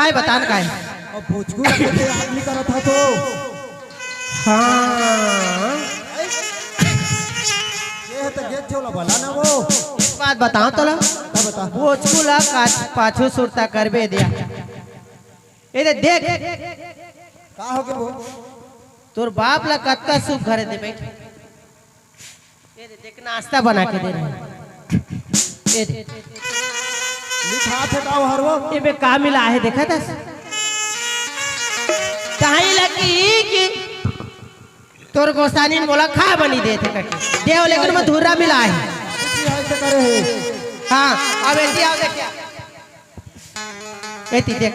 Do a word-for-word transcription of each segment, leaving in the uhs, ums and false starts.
काय बता न काय? अब भोजपुरी के आदमी करत हा तो। हाँ। ये तो गेट झोला भला ना वो। एक बात बताओ तोला। का बता? भोजपुरी ला का पाछू सुरता करबे दिया। ए दे देख। का हो गे वो? तोर बाप ला कतका सुख घरे दे बैठ। ए दे, देख, नाश्ता बना के दे रहे हैं। ए दे। मिठास हे का वो हर वो? एमे का मिला हे, देखा था? ताही लगी कि तोर गोसानी मोला खा बनी दे थे कटी। देव लेकिन मधुरा मिला हे। कुछ भी ऐसे करे हे। हाँ, अब ऐसी आओ देखिया। एती देख,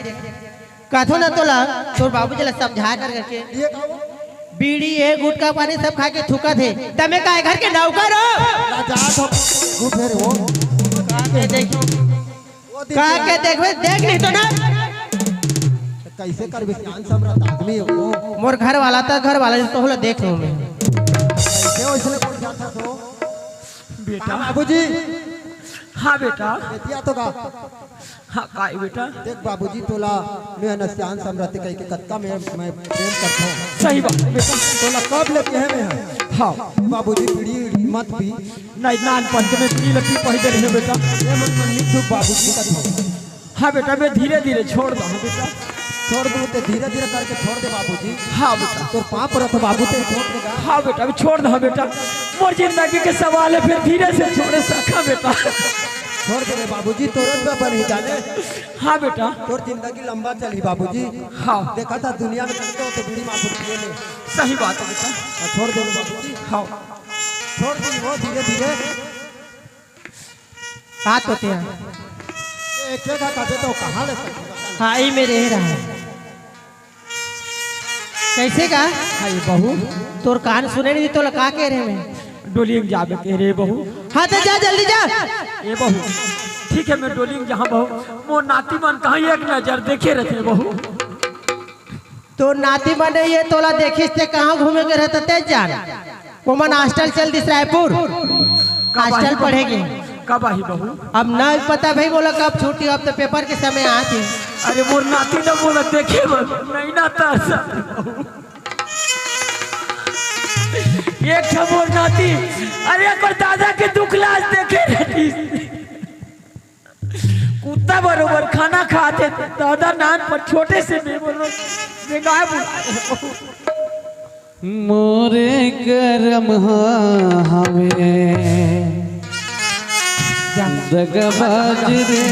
कथो न तोला, तोर बाबूजी ला समझा कर करके। ये का वो? बीड़ी हे, गुटखा पानी सब खा के थूकत हे। तमे का घर के नौकर हो? ना जा तो घूम फिर वो। का के देख, वो दिन का के देख, देख नहीं तो ना। तो कैसे कर भी ज्ञान सम्राट आदमी हो? मोर घर वाला था, घर वाला तो होला देख लूं मैं। कैसे हो इसने बोल जाता तो? बेटा। बाबूजी। हाँ बेटा। बेटिया तो का? हाँ, काय बेटा? देख बाबूजी, तोला मैं न सियान समरथ कह के कतका मैं, मैं प्रेम करता हूँ। सही बात है बेटा। तोला कब ले कहे मैं है? हाँ। बाबूजी, बीड़ी मत पी। नहीं, नानपन के मैं बीड़ी लती पही दे रहे बेटा। ये मन मन निक दुख बाबूजी का था। हाँ बेटा, मैं धीरे धीरे छोड़ दूँ बेटा। छोड़ दूँ ते धीरे धीरे करके छोड़ दे बाबूजी। हाँ बेटा। तोर पाँव परत बाबू ते छोड़ देगा। हाँ बेटा, अभी छोड़ दो बेटा। मोर जिंदगी के सवाल है, फिर धीरे से छोड़े सका बेटा। छोड़ दे रे बाबूजी, तोर बन ही जाने। हाँ बेटा। तोर जिंदगी लंबा चली बाबूजी। हाँ। देखा था दुनिया में कहीं तो, तो बीड़ी माँ फुटकी ले। सही बात है बेटा। हाँ, छोड़ दे रे बाबूजी। हाँ। छोड़ दे वो धीरे धीरे। का तो ते? एक जगह का दे तो कहाँ ले सकते? हाँ, ई मेरे ही रहा। कैसे का? हाँ, ये बहू। तोर कान सुने नहीं, तोला का कह रहे मैं? डोली में जाबे कह रहे बहू। हाँ, तो जा, जल्दी जा। ए बहू, ठीक है, मैं डोली में जहाँ बहू, मोर नाती मन कहाँ एक नजर देखे रहते बहू। तोर नाती मन ये तोला देखिस ते कहाँ घूमे के रहता ते जान। ओमन हॉस्टल चल दिस रायपुर। कब आही हॉस्टल बहू? पढ़ेगे। कब आही बहू? अब ना पता भाई, मोला कब छुट्टी, अब तो पेपर के समय आत हे। अरे मोर नाती ना मोला देखे बर, नहीं ना तरस। एक ठो मोर नाती, अरे एक बार दादा के दुख लाज देखे रहती। कुत्ता बरोबर खाना खाथे, दादा नान पर छोटे से मैं बोलो, बेगाय बुला। मोरे करम हा हवे दगबाज रे।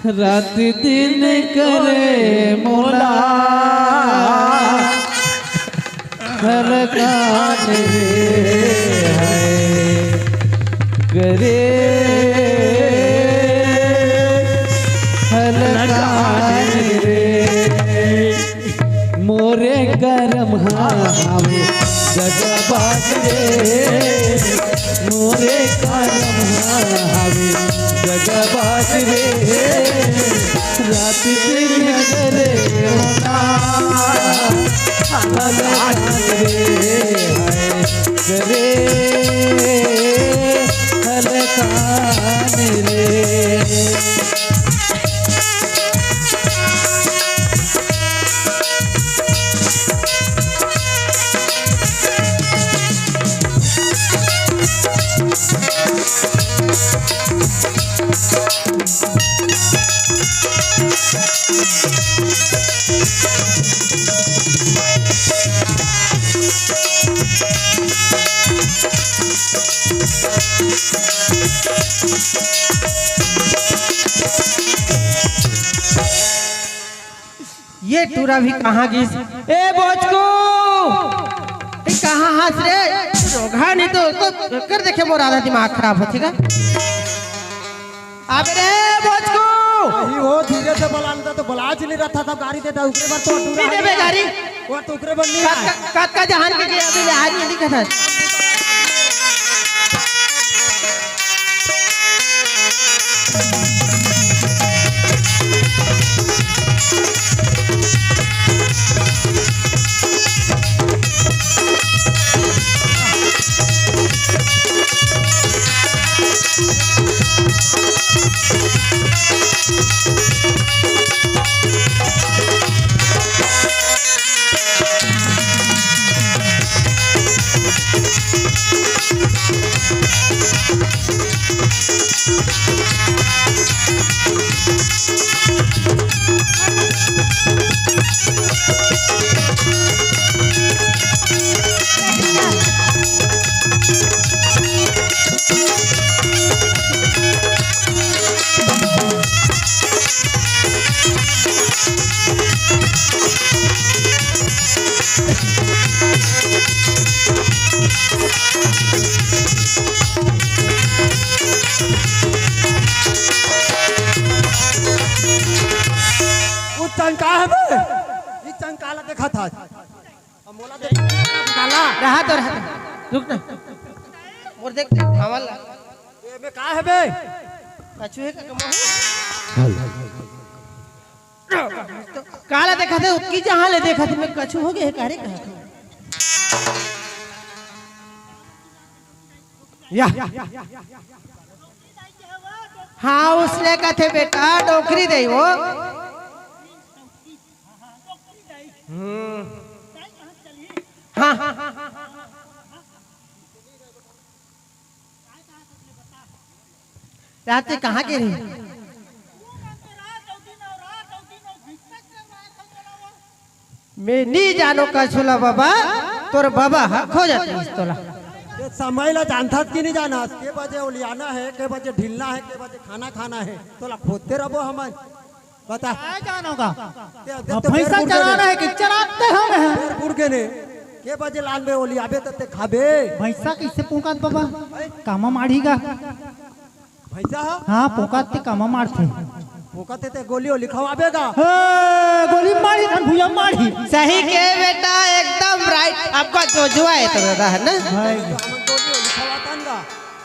रात दिन करे मोला हर काज रे, हाय करे हर काज रे। मोरे करम हावे दगबाज रे, मोरे करम हावे दगबाज रे। रात दिन करे मोला हर काज रे, हाय करे हर काज रे। ये टूरा भी कहाँ गिस? ए बोचकू, ए कहाँ हस रे? रोगहा नहीं तो, तो कर देखे मोर आधा दिमाग खराब होथे का। अबे रे बोचकू। अही हो, धीरे से बला लेता तो बलाच नहीं रहता था, गाड़ी देता, ऊपरे बार तो टूरा नहीं देबे गाड़ी। वो तो ऊपरे बार नहीं कत-, आए। कत-, कतका जहान के जे अभी ले आज नहीं दिखा था। देखत हस। अब मोला देख। काला। रहा तो, रहा तो। रुक ना। मोर देख, देख, खावा ला। एमे का हे बे? कछु हे का कमो? काला देखत हे, ओतकी जहाँ ले देखत हे, मैं कछु हो गे हे, का रे कहा? या। हाँ, उसने कथे बेटा, डोकरी दे वो। हम्म। हाँ, हाँ, हाँ, हाँ, हाँ। रात के कहाँ गे रहे? मैं नी जानो कछुला बाबा, तोर बाबा ह खोजत रहिस तोला। ये समय ला जानथस कि नी जानस? के बजे ओलियाना हे, के बजे ढिलना हे, के बजे खाना खाना हे, तोला खोजते रबो हमन। बता। काय जानोगा? ते, ते, अब ते भैंसा चराना है कि चराते हम हैं। फेर बुड़ गे ने। के बजे लानबे ओली आबे त ते खाबे। भैंसा कइसे पोंकात बाबा? हैं? कामा माढ़ी गा। भैंसा ह? हाँ, पोंकात ते कामा माढ़थे। पोंकात ते गोली ओली खवाबे गा। हे, गोली माढ़ी धन भुजा माढ़ी। सही के बेटा, एकदम राइट। आपका जो जो आए तो दादा है ना? भाई। हमन गोली ओली खवातन गा।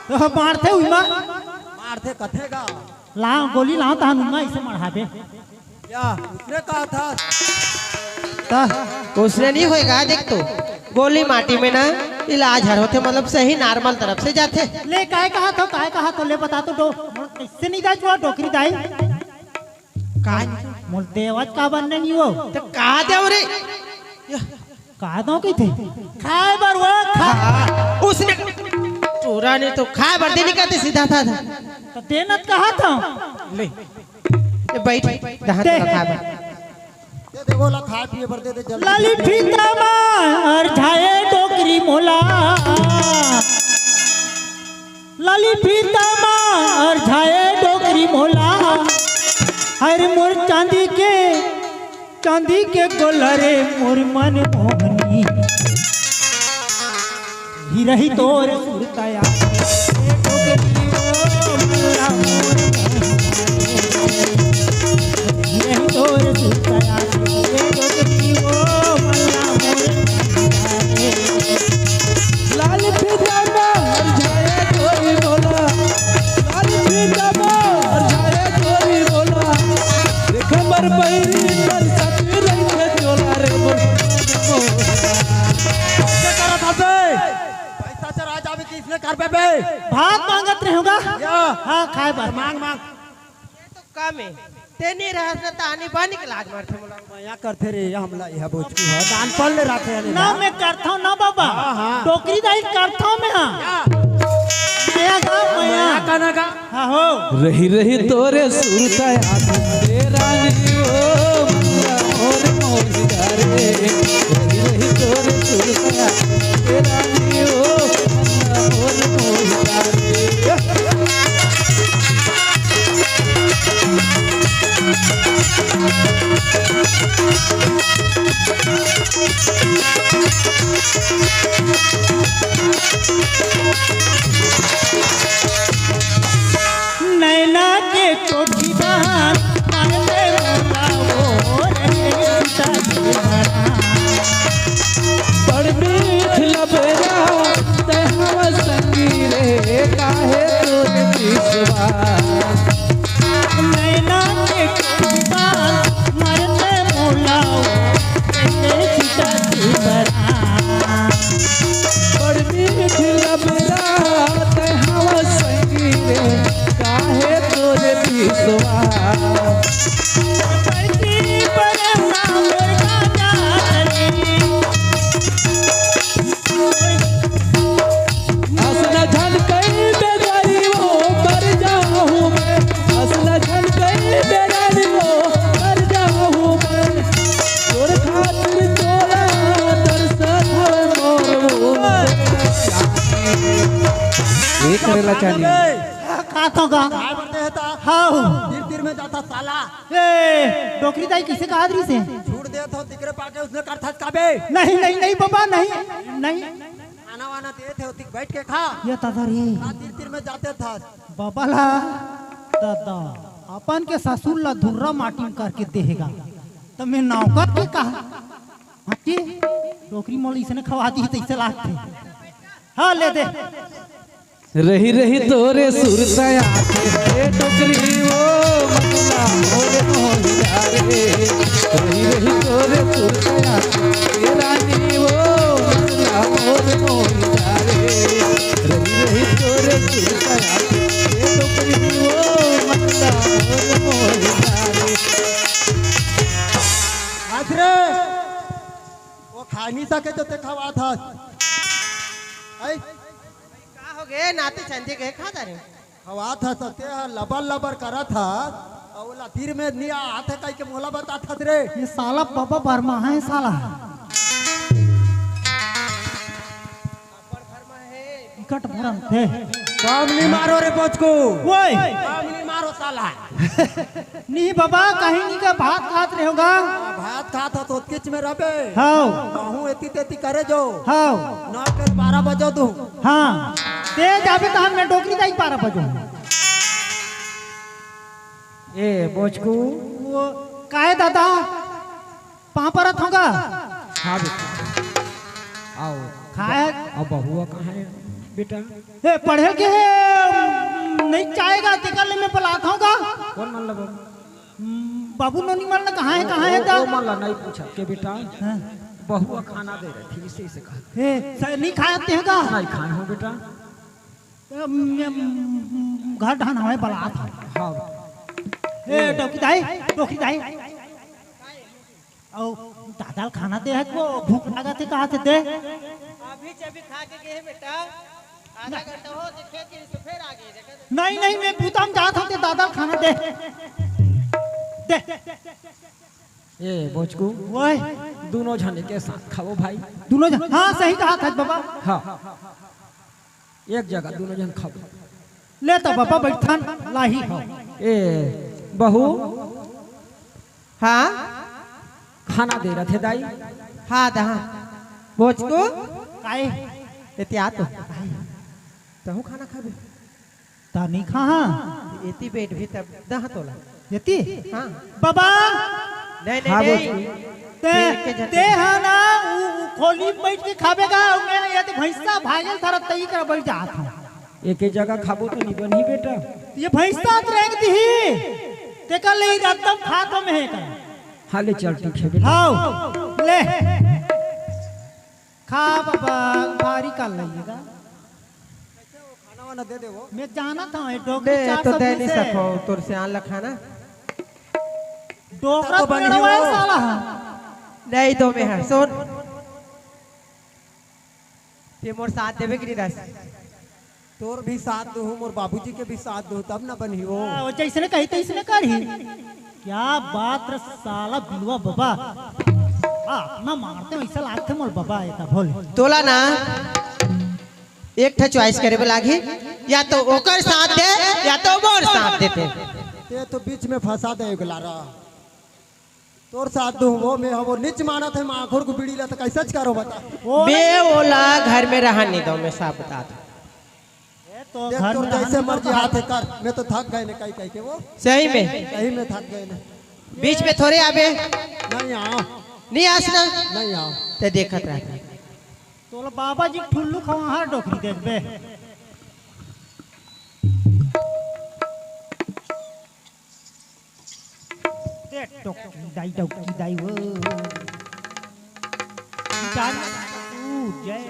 तो माढ़थे उइमा। माढ़थे कथे गा। ला, गोली लाव, तहां नुन्ना इसे मढ़ाबे। या, उसने कहा था। त उसने नहीं होएगा, देख तो, गोली माटी में ना इलाज हर होथे, मतलब सही नॉर्मल तरफ से जाथे। ले, काय कहा था, काय कहा था, ले बता तो, डो-, कइसे नहीं जाए, चुआ डोकरी दाई? काय नहीं? मोर देवत का बनने नहीं हो। तो का देव रे? या, का दो कहिथे? खाए बर वो खा। हाँ, उसने टोरा ने तो खाए बर दे नहीं कहते सीधा था, था। तो देनत कहा था। ले, ये बैठ, दहान दे। तो खाए बर। दे दे, बोला खाए पिए बर दे दे जल्दी। लाली फीता मा अरझाए डोकरी मोला। लाली फीता मा अरझाए डोकरी मोला। हर मोर चांदी के, चांदी के गोला रे मोर मन मोहनी। ही रही तोर सुरता याद। ए डोकरी ओ मोला मोर मोहनी। ही रही तोर सुरता याद। ए डोकरी ओ मोला मोर मोहनी। लाल फीता मा अरझाए डोकरी मोला। लाल फीता मा अरझाए डोकरी मोला। देख हमर बहिरी तरसत रहिथे चोला रे मोर। का करत हस बे? पैसा चरा जाबे कइसने करबे बे? भात मांगत रहे होगा। या। हाँ, खाए बर। मांग, मांग। ये तो कम हे। ते नहीं रहस ना, तानी बानी के लाज मारथे मोला। मया करथे रे, हमला इहा बोचकू ह। दान पल ले राखे हे ना, ना। मैं करथव ना बाबा। हाँ, हाँ। डोकरी दाई करथव मैं, हाँ। या। मया गा, मया। मया का ना गा। हाँ हो। रही रही तोरे सुरता याद, ए रानी ओ, मन्ना मोर मोहिता रे। रही रही तोरे सुरता याद, ए रानी ओ, मन्ना मोर मोहिता रे। नैना के कोठी बांध, मारले मोला ओ रे सीता के बड़ा। बड़ मीठ लबेरा, ते हवा संगी रे, काहे तोर विश्वास? नैना के कोठी बांध, मारले मोला ओ रे सीता के बड़ा। बड़ मीठ लबेरा, ते हवा संगी रे, काहे तोर विश्वास? असन झन कई बेगारी हो, मर जाहूं मैं। असन झन कई बेगारी हो, मर जाहूं मैं। तोर खातिर तोला तरसत हवे मोर मुंह। ये करेला चाही। का तो गा? काय बरते हे ता? हाउ। तीर तीर में जाता साला। ए, डोकरी दाई कइसे कहा रही से? छूट दे तो तिकरे पाके उसने करथस काबे। नहीं, नहीं, नहीं बाबा, नहीं, नहीं। खाना वाना देत हे, ओतिक बैठ के खा। ये दादा रे। का तीर तीर में जाते थस? बाबा ला, दादा, अपन के ससुर ला धुर्रा माटी में करके देहेगा। त मैं नौकर के कहा? डोकरी मोला इसने खवा दी तइसे लागथे। हाँ, ले दे। रही रही तोरे सुरता आथे, ए डोकरी वो मतला मोरे मोहिया रे। रही रही तोरे सुरता आथे, ए रानी वो मतला मोरे मोहिया रे। रही रही तोरे सुरता आथे, ए डोकरी वो मतला मोरे मोहिया रे। आज रे, वो खा नहीं सके तो ते खवात हस। ऐ? का हो गे? नाते चंदे के खा तारे। खवात हस, ते ह लबर लबर करत हस। अउ ओला तीर में नहीं आत हे कहि के मोला बतात हस रे। ये साला बबा भरमा है साला। विकट भरम थे। काम नहीं मारो रे बोचकू। ओए। काम नहीं मारो साला। नहीं बाबा, कहीं नहीं का भात खात रहे होगा। भात खात हो तो किच में रबे। हाँ। कहूँ एती तेती करे जो। हाँ। नौ के बारह बजो तू। हाँ। ते जाबे तहन मैं डोकरी दाई बारह बजो। ए बोचकू। वो काहे दादा? पाँव परत होगा। हाँ बेटा। आओ। खाए। अब बहुआ कहाँ है बेटा? ए, पढ़े के है, नहीं जाएगा, तेकर ले मैं बलात होगा। कौन मन लगा? हम्म, बाबू नोनी मन कहाँ है, कहाँ है ओ, दा? ओ मन ला नहीं पूछा के बेटा। हाँ। बहुआ खाना दे रही थी, इसे, इसे कहा। ए, स-, नहीं खाए ते हैं का? नहीं खाए हो बेटा। ए, म-, म-, घर ढान हमें बलात है। हाँ। ए, डोकरी दाई, डोकरी दाई। अउ दादा ल खाना दे हे, वो भूख लागत हे, कहा से दे। अभी जब खा के गए बेटा, आधा घंटा हो, देखे कि इसे फिर आ गए, देखे तो। नहीं, नहीं, मैं पूता में जात हूँ, ते दादा ल खाना दे। दे। ए, बोचकू। ओए। दोनों झने के साथ खाओ भाई। दोनों झन, हाँ, सही कहा था बाबा। हाँ। एक जगह दोनों झन खाबो। ले त बाबा बैठन लाही हो। ए, बहू। हाँ? खाना दे रथे दाई। हाँ, दहा। बोचकू? काई? एती आ तो। तहूँ खाना खाबे? ता नहीं खा, हाँ। एती बैठ भी तब दहा तोला। एती? हाँ। बाबा! नहीं, नहीं, हाँ, नहीं। बोचकू। ते, ते हा ना, उ, उ खोली में बैठ के खाबे गा, मैं ये तो भैंसा भागल थारा तई कर बैठ जात हूँ। एके जगह खाबो तो नहीं बनही बेटा। ये भैंसा तो रेंग दिही, तेकर ले रकम खा तो मैं का। हाँ, ले चल, ठीक है बेटा। हाव, ले। खा बाबा, भारी कर लइएगा। खाना वाना दे दे वो। मैं जानत हूँ, ये डोकरी दे चार तो सौ दे नहीं बीस है। सको, तोर से आन लखाना। डोकरा तो बनी पेड़वा है हो। साला। नहीं दो में है, सुन। ते मोर साथ देबे कि नहीं दस? तोर भी साथ दूँ, मोर बाबूजी के भी साथ दूँ, तब न बनही वो। हाँ, वो जैसने कही तैसने करही। क्या बात रे साला बिलवा बाबा। हाँ, अपना मारते वैसा लागते मोर बाबा, ऐसा बोल। तोला ना एक ठा choice करे बर लागही, या तो ओकर साथ दे, या तो मोर साथ देते। ते तो बीच में फंसा दे, एगो लारा। तोर साथ दूँ वो, मैं वो निच मानत है, माखुर को बीड़ी ला तो कैसे करो बता। वो मैं ओला घर में रहन नहीं दो, मैं साफ बता दूँ। ये तो देख, घर तोर में जैसे रहने मर्जी दो। हाथ है कर, मैं तो थक गए ने कही कही के वो। सही में? सही में थक गए ने। बीच में थोड़े आबे। नहीं आओ। नहीं आस ना? नहीं आओ। ते देखत रहता। तोला बाबा जी ठुल्लू खवा हर डोकरी देखबे। दे टोकी दाई, डौकी दाई वो। जान तू जय।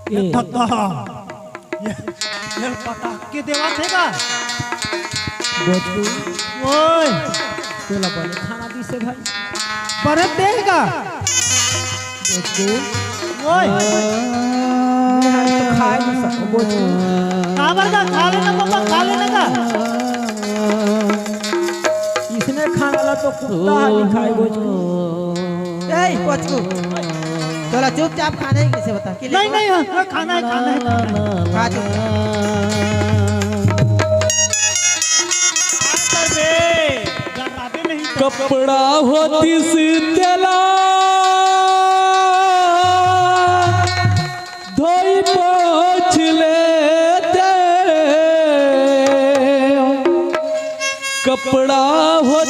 ए। थका। ये, ये पता के देवा थे का? बोचकू। ओए। तोला बने खाना दिसे भाई। बने देगा। बोचकू। ओए। मैं तो खाए नहीं सको, बोचकू। काबर का? खा लेना पापा, खा लेना का? इसने खाना ला तो कुत्ता हाली खाए, बोचकू। ए, बोचकू। तोला चुपचाप खाना है किसे बता? कि नहीं, लेको? नहीं, हाँ, हाँ, खाना है, खाना है, खाना है। खा चुपचाप। अबे, जर्राबे नहीं। कपड़ा होती सी तेला धोई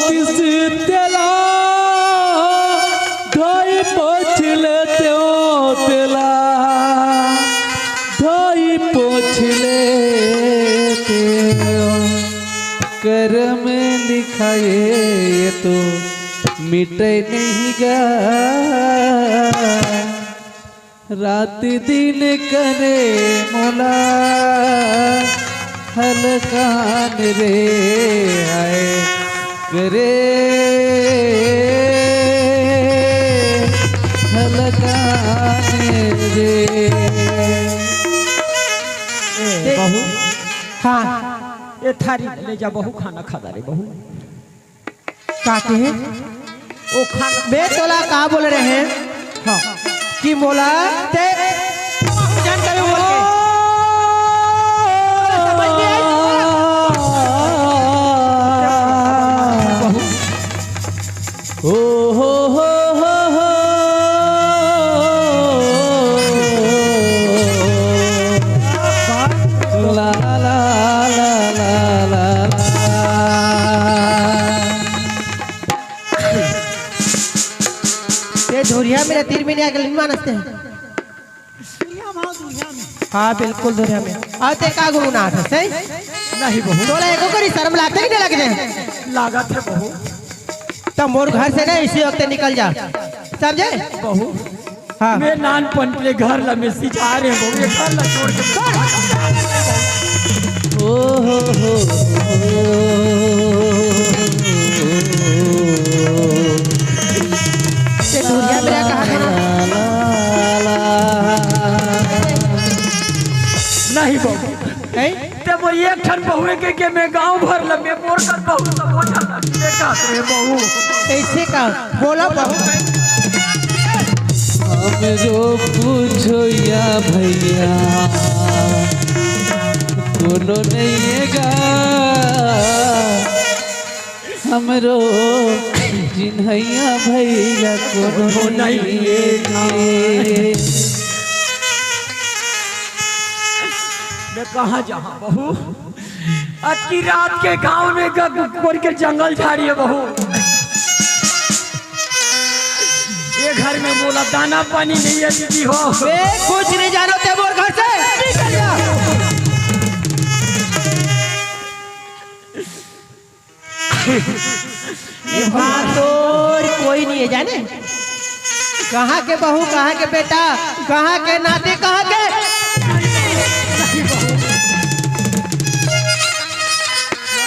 किस तेला धोई पोछ लेते हो, तेला धोई पोछ लेते हो। करम लिखाए ये तो मिटे नहीं गा। रात दिन करे मोला हलकान रे, हाय करे हलकान रे। ए, बहू। हाँ। ए थारी ले जा बहू, खाना खा डारे बहू। का कहे? ओ खाना बे तोला का बोल रहे हैं? हाँ। कि मोला ते जान करे बोल के। समझ में आई? ओ हो हो हो हो। ला ला ला ला ला ला। ते धुरिया में तीन महीने आके लिंग मानस ते। दुनिया में, दुनिया में। हाँ, बिल्कुल धुरिया में। अउ ते का गुरु नाथ है, सही? नहीं बहू। तोला एको करी शर्म लागथे कि नहीं लागथे? लागत है बहू। त मोर घर से ना इसी वक्त निकल जा, समझे? बहू। हाँ। मैं नानपन ले घर ला मैं सिझा रहे बहू, ये घर ला छोड़ के। ओ हो हो हो। ये धुरिया मेरा कहा था ना? नहीं बहू। हैं? ते मोर एक ठन बहू के, के मैं गांव भर ला मैं मोर कर बहू सब हो जाता। ये का रे बहू? ऐसे का? बोला बहू। हमरो पूछो या भैया, कोनो नहीं है गा। हमरो चिन्हैया भैया कोनो नहीं है गा। मैं कहाँ जहाँ बहू? अतकी रात के गांव में ग-, कोई के जंगल झाड़ी है बहू। ये घर में मोला दाना पानी नहीं है दीदी हो। ए, कुछ नहीं जानो ते मोर घर से। निकल जा। ये बात और कोई नहीं है जाने। कहाँ के बहू, कहाँ के बेटा, कहाँ के नाती, कहाँ के?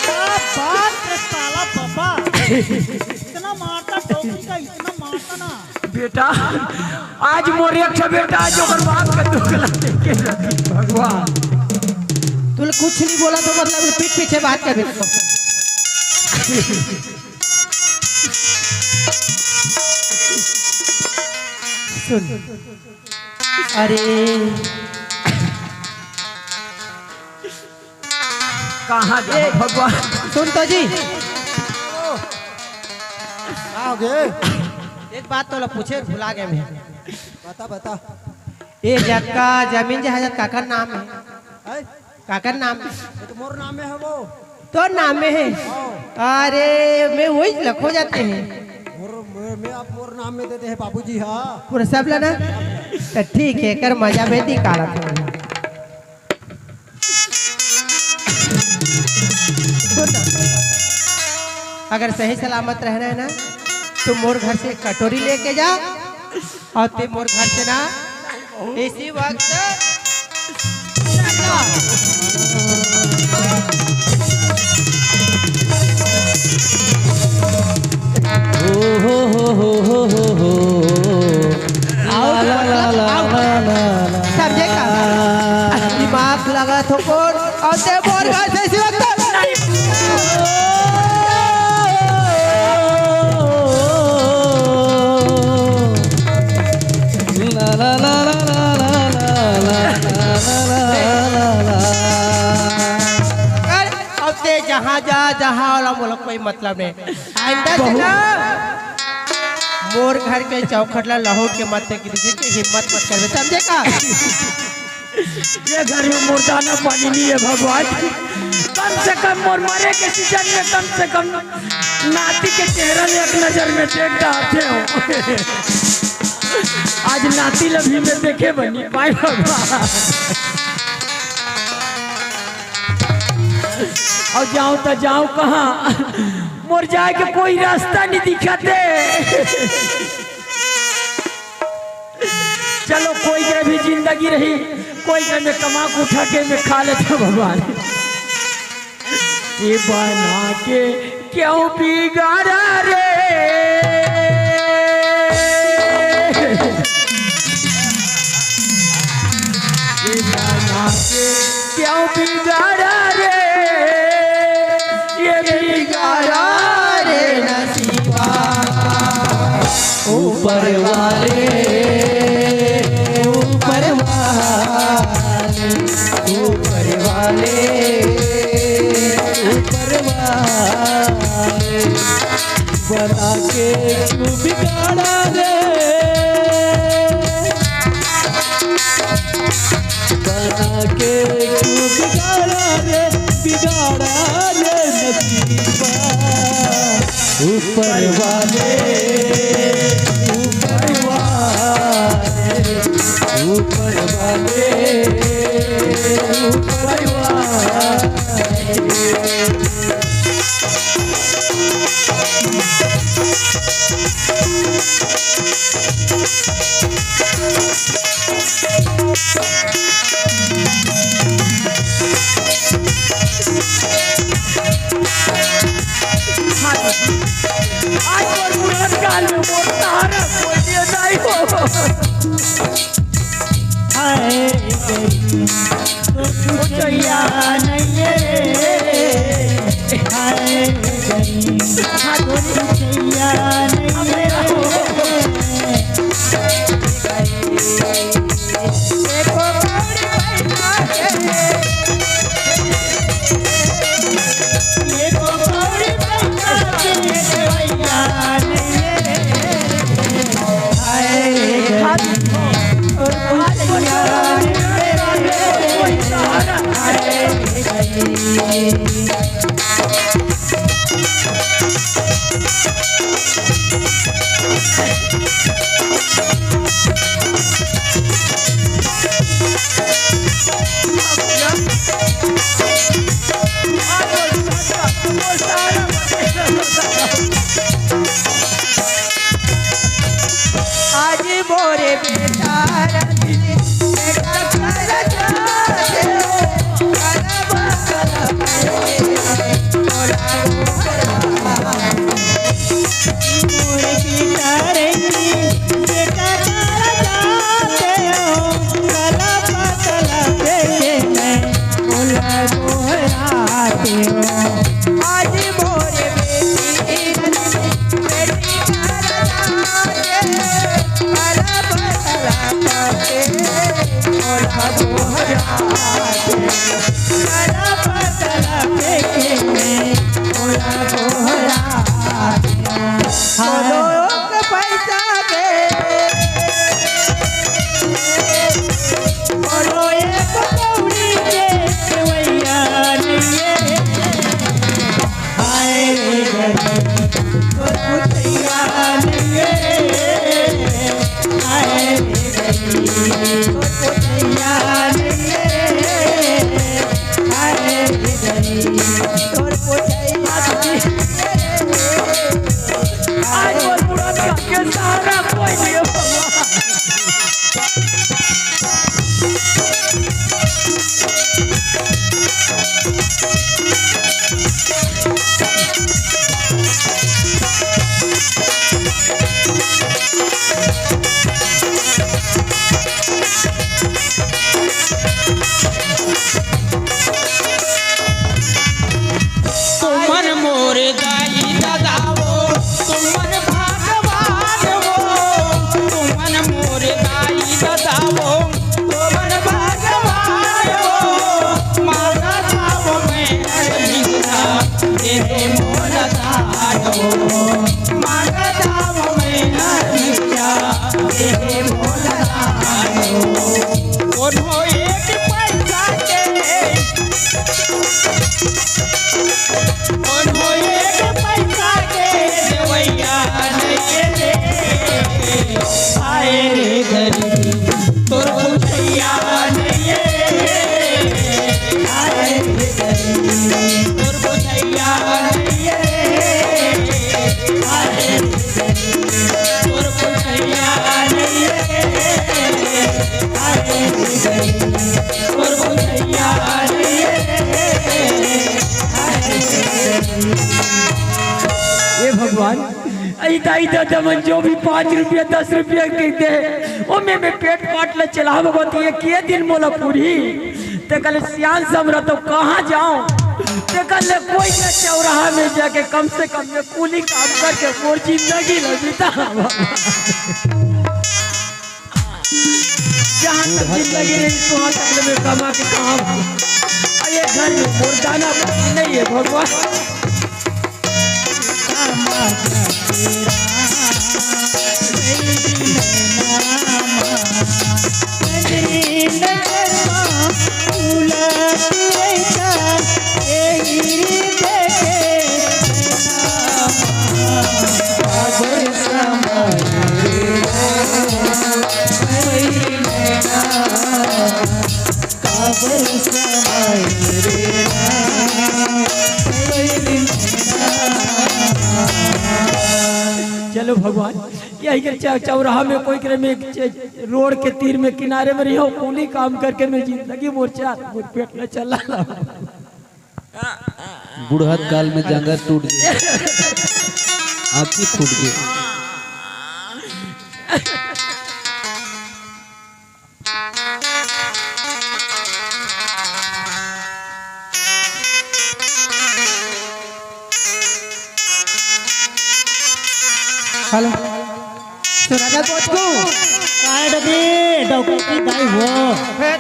क्या बात है साला बाबा, इतना मारता टोकरी का, इतना मारता ना। बेटा, आज मोर एक ठो बेटा, आज ओकर बाप का दुख ला देख के रही भगवान। तूने कुछ नहीं बोला तो मतलब पीठ पीछे बात कर। सुन। अरे। कहाँ जा ए, भगवान? सुन तो जी। का हो गे? एक बात तोला पूछे भुला गए मैं। बता, बता। ए जतका जमीन जायदाद काकर नाम है? हैं? काकर नाम? ये तो मोर नाम में है वो। तोर नाम में है? हाँ। अरे, मैं वही लखो जाते हैं। मोर, मैं, मैं अब मोर नाम में देते हैं बाबूजी, हाँ। पूरा सब ला ना? तो ठीक है, कर मजा में निकाला था। सुन ना, अगर सही सलामत रहना है ना, तो मोर घर से कटोरी लेके जा। अउ ते मोर घर से ना इसी वक्त ओ हो हो हो हो हो हो। आओ, ला, ला, मतलब, ला, आओ। ला, ला, ला, ला। समझे का? दिमाग लगा थो कौन? अउ ते मोर घर से इसी वक्त अरे, अब ते जहाँ जा, जहाँ वाला, मोला कोई मतलब नहीं। आइंदा से ना, मोर घर के चौखट ला लहुट के मत किसी की हिम्मत मत करबे, समझे का? ये घर में मोर दाना पानी नहीं है भगवान। कम से कम मोर मरे के सीजन में कम से कम नाती के चेहरा में एक नजर में देख डारते हो। आज नाती ल भी मैं देखे बनी पाए भगवान। अउ जाऊं त जाऊं कहां? मोर जाए के कोई रास्ता नहीं दिखत हे। चलो, कोई के भी जिंदगी रही, कोई के मैं कमा के उठा के मैं खा लेता भगवान। ये बना के क्यों बिगाड़ा रे? ये बना के क्यों बिगाड़ा रे? ये बिगाड़ा रे नसीबा। ऊपर वाले, ऊपर वाले, ऊपर वाले, ऊपर वाले, बना के क्यों बिगाड़ा रे? बना के क्यों बिगाड़ा रे, बिगाड़ा रे नसीबा। ऊपर वाले, ऊपर वाले, ऊपर वाले, ऊपर वाले। आज मोर बुढ़त काल में मोर सहारा कोई दिया नहीं हो। हाय गई, तो कुछ नहीं है। हाय गई, तो कुछ नहीं है। आज मोरे बेटा रंजीत, बेटा कर जाते हो, करब करब मोला मोरे बेटा रंजीत, बेटा कर जाते हो, करब करब के मैं मोला गोहराते हो। आज मोरे बेटी रंजीत, बेटी कर जाते हो, करब करब के मोला गोहराते हो। तोर बुझइया नइये, आए रे गरीब। तोर बुझइया नइये, आए रे गरीब। तोर बुझइया नइये, आए रे गरीब। तोर बुझइया नइये, आए रे गरीब। हे भगवान, अई दाई ददा मन जो भी पाँच रुपया, दस रुपया के दे, ओमे में पेट पाट ल चलाव भगवती, ये के दिन मोला पूरी? तेकर ले सियान समरा तो कहाँ जाओ? तेकर ले कोई ना चौराहा में जाके कम से कम ये कूली काम करके मोर जिंदगी ल बिता। जहाँ तक जिंदगी रही, वहाँ तक ले मैं कमा के खाऊं। अरे घर में मुर्दाना नहीं है भगवान। चलो भगवान, यही के चा-, चौराहा में कोई करे में च-, रोड के तीर में किनारे में रहियो, कूली काम करके मैं जिंदगी मोर चार मोर पेट में चला। बुढ़त काल में जांगर टूट गए, आँखी फूट गए। हेलो, सुना था पोचकू? काय डबी, डौकी की दाई हो। फिर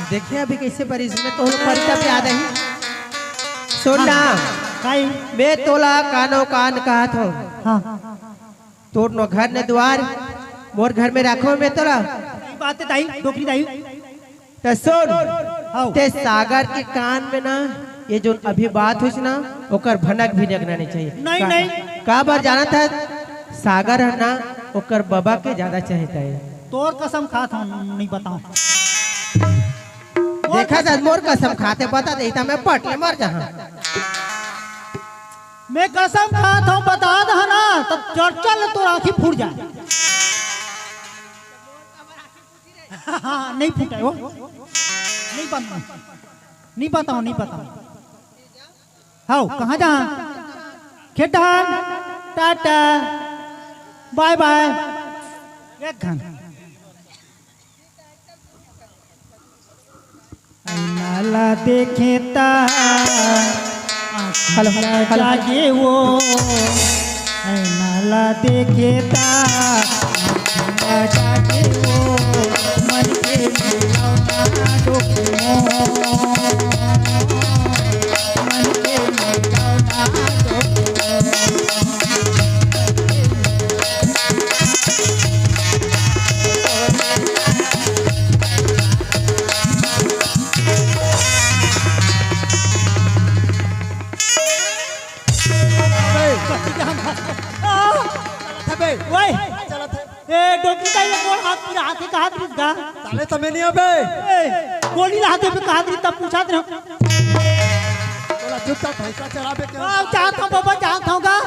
देखिए अभी कैसे परिस में तो लोग परिता पे आ रही। सुन ना, हाँ, काई? मैं तोला कानो कान कहा था। हाँ। तोर नो घर ने द्वार, मोर घर में रखो मैं तोला। सही बात है दाई, डोकरी दाई। त सुन, हाव। ते सागर के कान में ना, ये जो अभी बात हुई ना, ओकर भनक भी लगना नहीं चाहिए। नहीं, का, नहीं। का बर जानत है? सागर है ना, ओकर बाबा के ज्यादा चाहता है। तोर कसम खात हूँ, नहीं बताऊँ। देखा था, मोर कसम खाते बता दे, इतना मैं पट ले मर जहाँ। मैं कसम खात हूँ, बता दे ना, तब चर्चा ले तोर आँखी फूट जाए। हाँ, नहीं फूटे हो। नहीं बन-, नहीं बताओ, नहीं बताओ। हाव, कहाँ जा? खेत डहर, टाटा, बाय बाय। एक घन। ऐना ला देखे ता, हेलो, हेलो। जागे वो। ऐना ला देखे ता, जागे वो। मन के मिलौना डोके मोर। मन के मिलौना डोके मोर। अबे, ओए, ए, डोकरी का ये गोड़ हाथ पूरा हाथ ही का हाथ रिस गा। साले तमे नहीं अबे। ए, गोली ला हाथे पे का हाथ रिस तब पूछा तेरे। बोला चुपचाप भैंसा चराबे क्या? आ, चाहत हूँ बाबा, चाहत हूँ गा।